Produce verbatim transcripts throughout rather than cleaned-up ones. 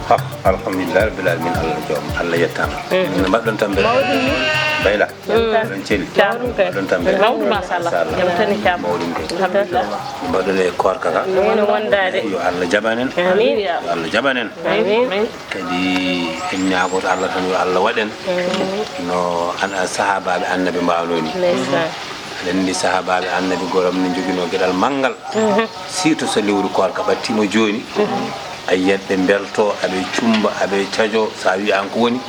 Ah, alhamdulillah rabbil alamin, Allah joom, Allah yettama. No mbaɗɗon tampere? Mawɗum ni. Bayla. Mbaɗɗon celi? Mawɗum kay. Mbaɗɗon tampere? Mawɗum, machallah. Machallah. Jam tan e jam. Mawɗum kay. Alhamdulillah. Mbaɗɗon e koorka ka? Ene wondaade. Yo Allah jaɓan en. Amin. Yo Allah jaɓan en. Amin. Kadi en ñaagoto Allah tan yo Allah waɗen no an, an sahaabaaɓe annabi mbaawno ni. Ndeysaan. Aɗa anndi sahaabaaɓe annabi goram ne njoginoo geɗal manngal. Surtout so lewru koorka ɓattiima jooni, a yiyat ɓe mbelto, aɓe cummba, aɓe cajo. So a wii aan ko woni,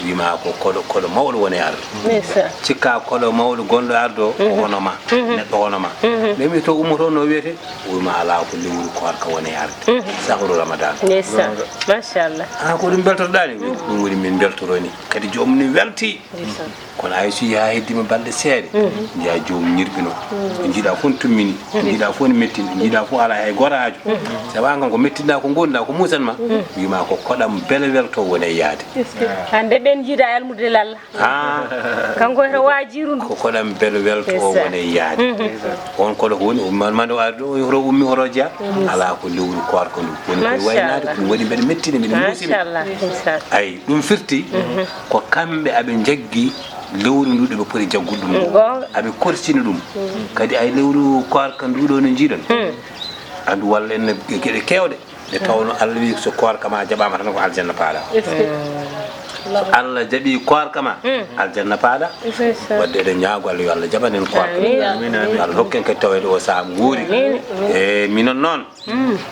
wiima ko koɗo, koɗo mawɗo woni arde. Ndeysaan. Cikka koɗo mawɗo gonɗo arde o, ko hono ma, neɗɗo hono ma. Ɓe mbi to ummoto no wiyete, wiima alaa ko lewru koorka woni arde. Sahru Ramadan. Ndeysaan. Machallah. Aan ko ɗum mbeltotoɗaa ni? Ɗum woni min mbeltoro ni. Kadi joomum ni welti. Ndeysaan. Kono hay so yaha heddima balɗe seeɗa, njiya joomum ñirɓino. Njiɗa fof ne tummini, njiɗa fof ne mettini, njiɗa fof alaa hay gooto haaju. Sabu aan kam ko mettinɗa, ko ngonɗa, ko muusanma, wiima ko koɗam bele welto woni e yaade. Hannde ɓen njiɗa almude lalla. Ah. Kanko hito waajiru ndu. Ko koɗam bele welto o woni e yaade. On koɗo ko woni, o man, man o ari ɗo, o hoto ummi, hoto jeya. Alaa ko lewru koorka ndu. Woni koye waynaade, ko ɗum waɗi mbeɗa mettini, mbeɗa muusini. Machallah, inchallah. Ay, ɗum firti ko kamɓe aɓe njaggi lewru ndu ɗo ɓe poti jaggude ɗum. Goonga. Aɓe korsini ɗum. Kadi ay lewru koorka ndu ɗo no njiɗon. Andu walla en geɗe keewɗe. Nde tawno Allah wi so koorka ma jaɓama tan ko aljanna paaɗa. Est-ce que? So Allah jaɓi koorka ma, aljanna paaɗa. Wadde eɗen ñaago Allah yo Allah jaɓan en koorka. Amin. Amin, amin. Yo Allah hokken kadi tawede o sahaa nguuri. Amin. E minon noon,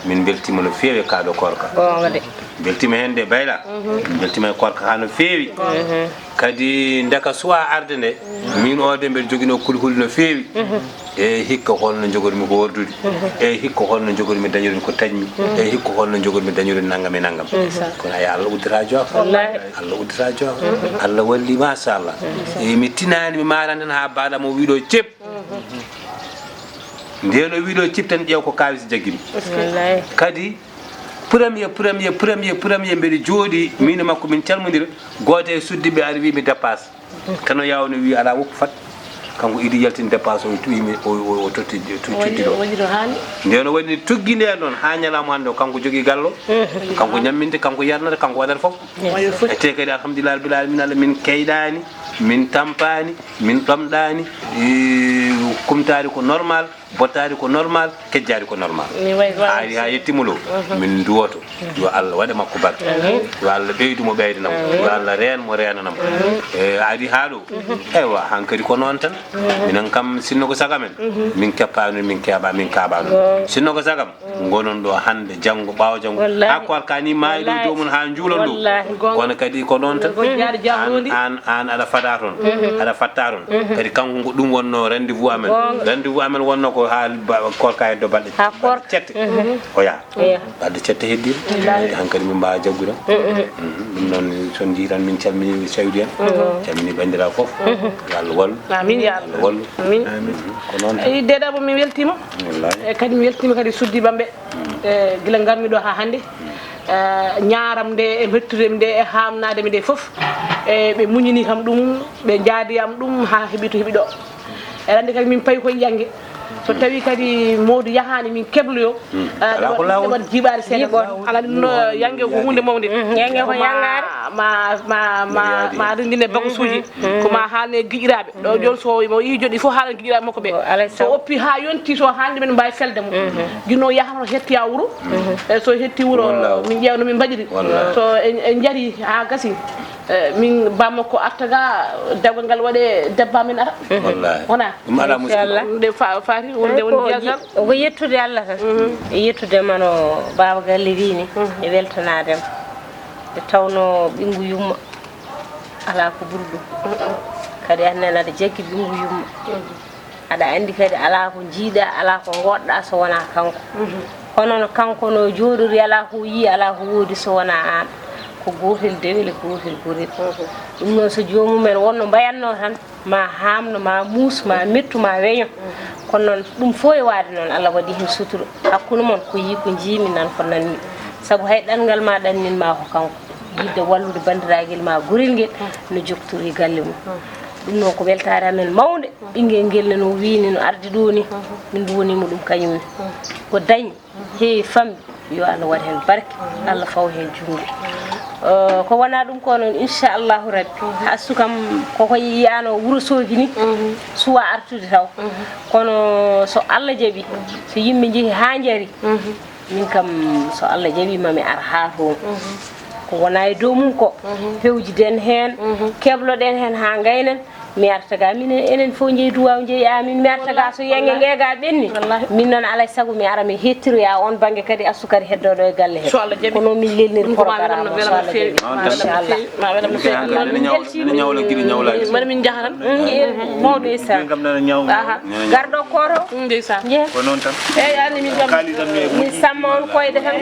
min beltima no feewi e kaɗo koorka. Goonga de. Beltima hen de Bayla. Min beltima e koorka ha no feewi. Kadi ndeka suwa arde nde, min o de mbeɗa jogino kulhuli no feewi. E hikka holno jogormi ko wordude. E hikka holno jogormi dañude ko taƴmi. E hikka holno jogormi dañude nanngam e nanngam. Kono ay Allah uddata joofa. Wallahi. Allah uddata joofa. Allah walli machallah. E mi tinani mi marani tan ha baɗam o wiɗo cep. Ndeno wiɗo cip tan ƴeew ko kaalis jaggimi. Wallahi. Kadi premier, premier, premier, premier mbeɗa jooɗi, min e makko min calmodira. Gooto e suddiɓe ari wiimi dépasse. Kano yawno wi alaa woppu fat. Kanko idi yaltini dépasse o, wiimi o, o, o totti tu-, cuddi ɗo. Woni no haani. Ndeno waɗi tuggi nde noon ha ñalawma hannde o, kanko jogii gallo. Kanko ñamminte, kanko yarnata, kanko waɗata fof. E te kadi alhamdulillah rabbil alamin, Allah min keyɗani, min tampani, min ɗomɗani, e, kumtari ko normal. Bottaari ko normal, kejjaari ko normal. Ni wayi ko a ari haa yettiima ɗo, min nduwoto. Yo Allah waɗe makko barke. Amin. Yo Allah ɓeydu mo ɓeydana mo. Amin. Yo Allah reen mo reenana mo. Amin. E, a ari haa ɗo. Eywa, hankadi ko noon tan. Minen kam, sinno ko sago amen, min keppaano, min keɓa, min kaaɓaano. Sinno ko sago am, ngonon ɗo hannde, janngo, ɓaawo janngo. Wallahi. Haa koorka ni maayi ɗo. Wallahi. Joomum haa njuulon ɗo. Wallahi. Kono kadi ko noon tan. Ko jaari jaabundi. Aan, aan, aan aɗa fada toon. Aɗa fatta toon. Kadi kanko ko ɗum wonno rendez-vous amen. Goonga. Rendez-vous amen wonno ko haa ba-, koorka heddo balɗe, haa koorka, balɗe cette. O yaha. Eya. Balɗe cette heddi. Wallahi. Hankadi min mbaawa jaggude. Ɗum noon, so on njii tan min calmini Saydu en. Calmini banndiraaɓe fof. Yo Allah wallu. Amin, ya Allah. Yo Allah wallu. Amin. Ko noon tan. Eyi, deeɗa bo mi weltiima. Wallahi. E kadi mi weltiima kadi suddiiɓe am ɓe. E, gila ngarmi ɗo haa hannde, e, ñaaram nde, e mettude mi nde, e haamnaade mi nde fof, e, ɓe muñini kam ɗum, ɓe njaadi am ɗum haa heɓi to heɓi ɗo. Eɗa anndi kadi min payi koye jannge. So tawi kadi mawɗo yahaani, min kebloyo, e, alaa ko laawol. Ɗeɓat jiiɓaade seeɗa. Jiiɓon. Alaa ɗum no, jannge ko huunde mawnde. Jannge ko ma, yangaare. Ma, ma, ma, ma renndine bakusuuji. Ko ma haalne giƴiraaɓe. Ɗo jooni so mo yii joɗɗi fof haalan giƴiraaɓe makko ɓe. O alay sago. So oppi haa yonti, so haalde men mbaawi felde mo. Jinno yaha no hetti haa wuro. E so hetti wuro, min ƴeewa no min mbaɗiri. Wallahi. So en, en njari haa gasi, e, min bammakko arta ga, dewgal ngal waɗe debba men ara. Wallahi. Wona? Ɗum alaa musidɗo. Inchallah. Nde fa-, faati wonde won jeegal. Ko yettude Allah tan. E yettude ma no Baaba Galle wii ni, e weltanaade ma. Nde tawno ɓinngu yumma alaa ko ɓuri ɗum. Kadi aan nene aɗa jaggi ɓinngu yumma. Aɗa anndi kadi alaa ko njiiɗa, alaa ko ngoɗɗa so wonaa kanko. Kono no kanko no jooɗori, alaa ko yii, alaa ko woodi so wonaa aan. Ko gootel dewel e gootel gorel. Ɗum noon so joomum en wonno mbayatno tan, ma haamno, ma muus, ma mettu, ma weño. Kono noon ɗum fof e waade noon, Allah waɗi heen sutura. Hakkunde mon ko yii ko njiimi, nan ko nanmi. Sabu hay ɗanngal ma ɗannin ma ko kanko. Yiɗde wallude banndiraagal ma gorel ngel no joktori galle mum. Ɗum noon ko weltaare amen mawnde. Ɓinngel ngel ne no wii ni no ardi ɗo ni. Min nduwaniima ɗum kañum ne. Ko dañi. Heewi famɗi, yo Allah waɗ heen barke, Allah faw heen junngo. Ko wonaa ɗum ko noon, inchallahu rabbi. Astou kam koko yiyaano wuro soogi ni, suwa artude taw. Kono so allah jaɓi, so yimɓe njehi haa njari, min kam so allah jaɓi mami ar haa toon. Ko wonaa e dow mum ko, pewjiden heen, kebloɗen heen haa ngaynen. Mi arta ga minen enen fof njeyi duwaw njeyi amin. Mi arta ga so yenge ngega ɓenni, min noon alay sago mi ara mi hettiroya on bangge kadi. Astou kadi heddo ɗo e galle he. Kono min lelnir programme o so allah jaɓi, inchallah. Min belti. Mbaɗa min njaha tan. Mawɗo e sa garɗo koro. Ndeysan. Ko noon tan. Eyyi, anni min kam. Min samma on koyɗe tan.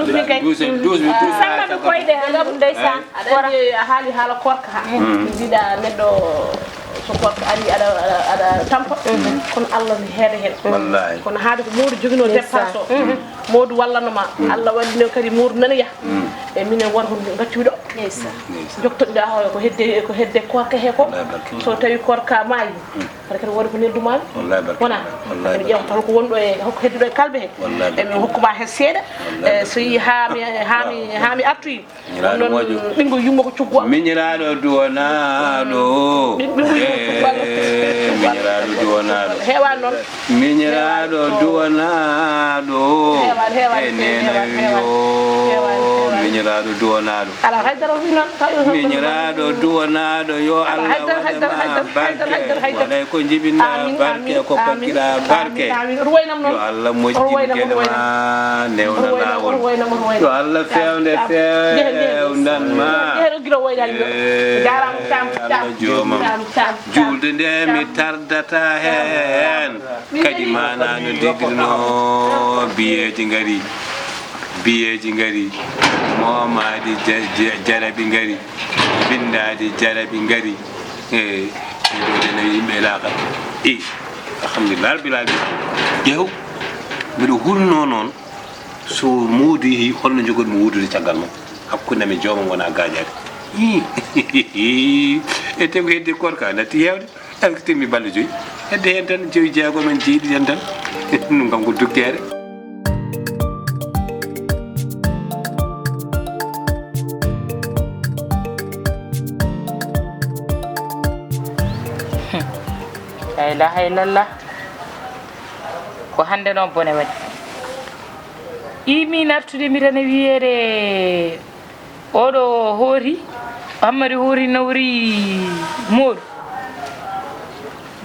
Dusmi kay. Samma mi koyɗe tan, ndeysan. Aɗa andi a haali haala korka ha. Mbiɗa neɗɗo so korka ari aɗa aɗa tampa. Kono allah ne heeda hen. Kono haade ko mawɗo jogino dépense o, mawɗo wallanoma. Allah waɗino kadi mawɗo nana yaha. E minen wonko gaccuɗo joktoɗiɗa hoore ko hedde ko hedde korka he ko. So tawi korka maayi, hara kadi woni ko neldumami. Wona kadi ƴeewta holko wonɗo e holko hedduɗo e kalbe he. Emi hokkuma he seeɗa. E so yi ha mi ha mi ha mi artoyi. Miñiraaɗo moƴƴo. Ɓinngo yumma ko cuggu am. Miñiraaɗo duwanaaɗo. Ɓinngo yumma ko cuggu am. Eh, miñiraaɗo duwanaaɗo. Heewaani noon. Miñiraaɗo duwanaaɗo. Heewaani, heewaani, e neena heewaani, yo heewaani, heewaani. Miñiraaɗo duwanaaɗo. Alaa haydara o wi noon. Miñiraaɗo duwanaaɗo yo Allah waɗa ma barke. Waɗay ko njibinɗa barke, ko paggiɗa barke. Yo Allah moƴƴin gene ma, newna laawol. Yo Allah feewnde feewndan ma. Eh, Allah joomam. Juulde nde mi tardata heen. Kadi maana no degirno biyeeji ngari. Biyeeji ngari. Moomaaɗi ja-, ja-, jarabi ngari. Binndaaɗi jarabi ngari. E ɗo de nawi yimɓe e laakara. E alhamdulillah rabbil alamin. Ƴeew, mbiɗo hulno noon, so Moodu yehi, holno njogoɗmi wuudude caggal mum? Hakkunde mi joomam wona gaajaade. E te ko heddi korka natti heewde. Est-ce que timmi balɗe joyi? Hedde heen tan joyi jeegom en jeeɗiɗi en tan. Ɗum kam ko dukkeere. La ilaha illallah. Ko hannde noon bone waɗi. Imin artude mi tan e wiyeede oɗo hoori, Hammadi hoori nawri Moodu.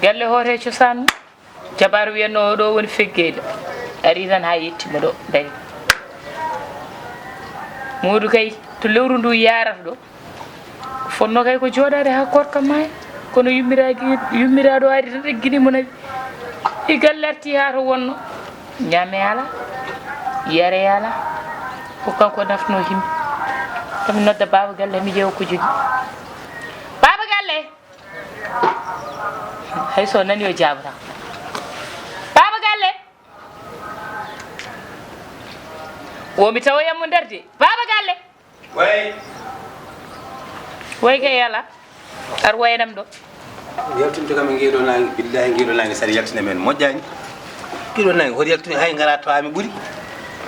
Galle hoore cosaan. Jabaar wiyanno oɗo woni feggeede. Ari tan haa yetti mo ɗo dari. Moodu kay to lewru ndu yaarata ɗo. Fotno kay ko jooɗaade haa korka maaya. Kono yummiraaki, yummiraaɗo ari tan reggini mo nawi. I galle arti haa to wonno. Ñaame alaa, yare alaa. Ko kanko nafno himɓe. Komi nodda baaba galle mi ƴeewa ko jogi. Baaba galle! Hay so nani o jaabata. Baaba galle! Wo mi tawoyam mo nder de. Baaba galle! Way. Way kay yala. Ar wayanam ɗo. Yaltinde kam e ngeeɗo naange, billahi ngeeɗo naange saɗa yaltina men moƴƴaani. Ngeeɗo naange hoto yaltini hay ngara tawa mi ɓuri.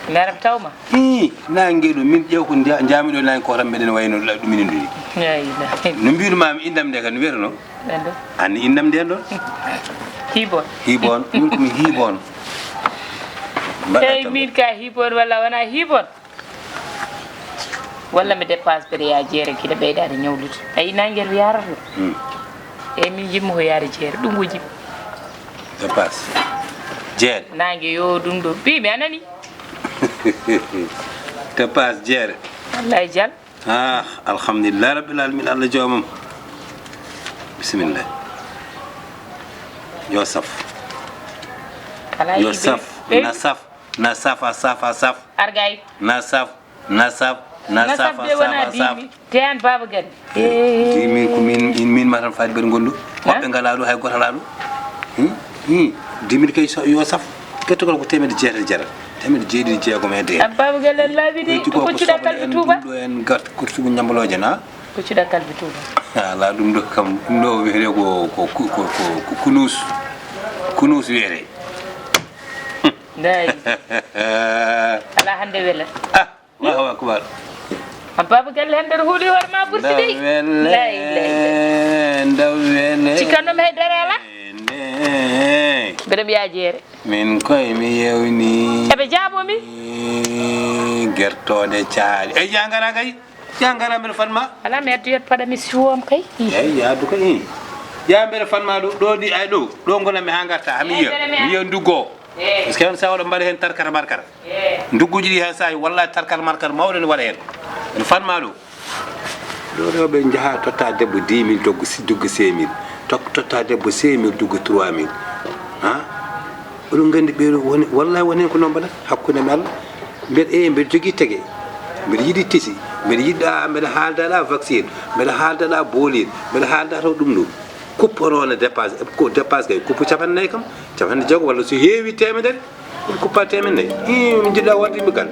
Ngaram tawma. Ii, naange ngeeɗo min ƴeew ko nja-, njaamiɗo naange ko tan mbeɗen wayno la-, ɗum minen ɗum. Ay, la. No mbiɗo maami indam nde kan no wiyata no? Ando. Anni indam nde ɗon? Hibon. Hibon. Min ko mi hibon. Mbaɗa. Ey, kam min ka hibon walla wona hibon? Walla mi dépasse mbeɗa yaa jeere kiɗa ɓeydaade ñawlude. A yii naange no yaarata ɗum? Hmm. Eyi, min njiɗmi ko yaade jeere, ɗum ko jiɗmi. Dépasse. Jeere. Naange yo ɗum ɗo. Mbiimi a nani? Dépasse jeere. Wallaay jal. Ah, alhamdulillah rabbil alamin, Allah joomam. Bismillah. Yo saf. Alaa yo yiɗi saf. Ɓe-, na saf. Na safa, safa, saf. Argay. Na saf, na saf, na safa, de wona safa, saf. Dimi. Te an Baaba Galle. Eh, min ko min, min, min matan faade mbeɗa gondu. Woɓɓe ngala ɗo, hay goto ala ɗo. Hmm? Hmm. Dix mille kay so, yo saf. Kettogal ko teemedde jeetati jaral. Teemedde jeeɗiɗi jeegom e de. An Baaba Galle laabi de, ko cokkuɗa kalbe Tuuba. Ɗum ɗo en gat kursugu ñambalooje na. Ko cokkuɗa kalbe Tuuba. Ala ɗum ɗo kam, ɗum ɗo wiyete ko, ko, ko, ko, ko kunus. Kunus wiyete. Nday. Ala hande wela. Ah, Allahu akbar. An Baaba Galle hannde aɗa huuli hoore ma burti dey. Lay, lay, lay. Ndaw wele. Cikkanno mi hay dara ala. Nde. Mbeɗa ɓiya jeere. Min koye mi yewni. Eɓe jaabo mi. Gertooɗe caali. Ey, ya ngara kay. Ya ngara mbeɗa fan ma. Ala mi addu yet paɗa mi siwom kay. Ey, yaadu kay. Ya mbeɗa fan ma ɗo, ɗo ni ay ɗo. Ɗo ngona mi ha ngarta. Ami yiya. Mi yiya nduggo. Parce que on sa oɗo mbaɗa hen tarkara markara. Ndugguji ɗi hen sa wallahi tarkara markara mawɗo ne waɗa hen. En fan ma ɗo. Ɗo rewɓe njaha totta debbo dix mille doggo si-, duggo cinq mille. Tok-, totta debbo cinq mille duggo trois mille. Ha? Oɗon nganndi ɓeeɗo woni, wallahi woni heen ko noon mbaɗata hakkunde mi Allah. Mbeɗa, e, mbeɗa jogii tege. Mbeɗa yiɗi tisi. Mbeɗa yiɗa, mbeɗa haalda ɗa vaccine. Mbeɗa haalda ɗa boolin. Mbeɗa haalda taw ɗum ɗo. Kuppo noon e dépasse. Ko dépasse kay, kuppo capanɗe nayi kam. Capanɗe jeego walla so heewi teemedere. Ɗum kuppa teemedere nayi. Ii, mi jiɗa warde yimɓe kan.